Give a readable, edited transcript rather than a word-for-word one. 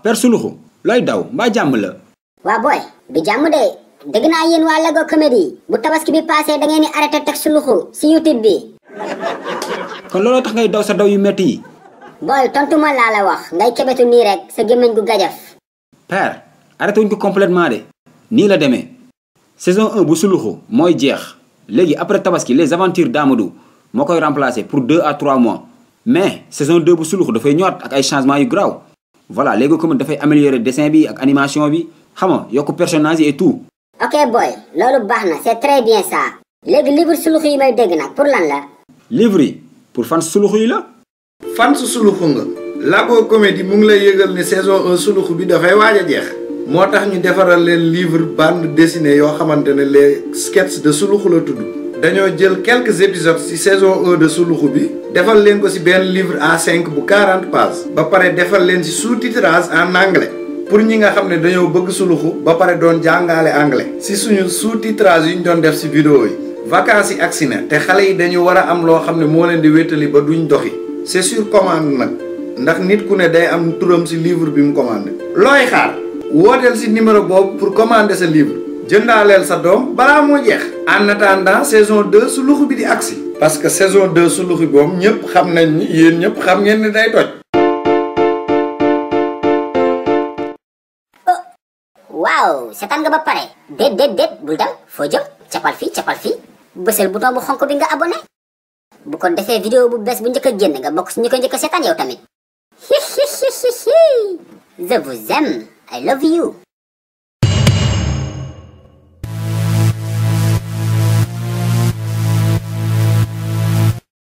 Père Suluxu looy daw mbaa jàmm la. waa boy du jàmm de dégg naa yéen waa Lago Comédie bu tabaski bi passé da ngeen di arrêté teg Suluxu si YouTube bi. kon looloo tax ngay daw sa daw yu metti yi. boy tontu ma laa la wax ngay kebetu nii rek sa gémmiñ gu gajaf. Père arrêté wuñ ko complètement de. nii la demee saison 1 bu Suluxu mooy jeex léegi après tabaski les aventures d'Amadou moo koy remplacer pour 2 à 3 mois mais saison 2 bu Suluxu dafay ñëwaat ak ay changements yu graw voilà léegi comme dafay améliorer dessin bi ak animation bi xam nga yokk personnage yi et tout. ok boy loolu baax na c'est très bien ça. léegi livre Suluxu yi may dégg nag pour lan la. livre yi pour fan Suluxu yi la. fan su Suluxu nga. Lago Comédie mu ngi lay yëgal ni saison 1 Suluxu bi dafay waaj a jeex. moo tax ñu defaral leen livre bande dessinée yoo xamante ne les sketchs de Suluxu la tudd. dañoo jël quelques épisodes ci saison 1 de Suluxu bi. defal leen ko ci benn livre A5 bu 40 pages. ba pare defal leen ci sous-titrage en anglais. pour ñi nga xam ne dañoo bëgg Suluxu ba pare doon jàngale anglais. ci suñu sous-titrage yi ñu doon def ci vidéo yi. vacances yi agsi na te xale yi dañu war a am loo xam ne moo leen di wéttali ba duñ doxi. c'est sur commande nag ndax nit ku ne day am turam ci livre bi mu commandé. looy xaar wooteel ci numéro boobu pour commander sa livre. jëndaaleel sa doom balaa moo jeex. en attendant saison 2 Suluxu bi di agsi. parce que saison 2 Suluxu boobu ñëpp xam nañ ni yéen ñëpp xam ngeen ni day toj. waaw seetaan nga ba pare. déet bul dem foo jëm capal fii bësal bouton bu xonk bi nga abonné. bu ko defee vidéo bu bees bu njëkk a génn nga bokk si ñu ko njëkk a seetaan yow tamit. Je vous aime. I love you.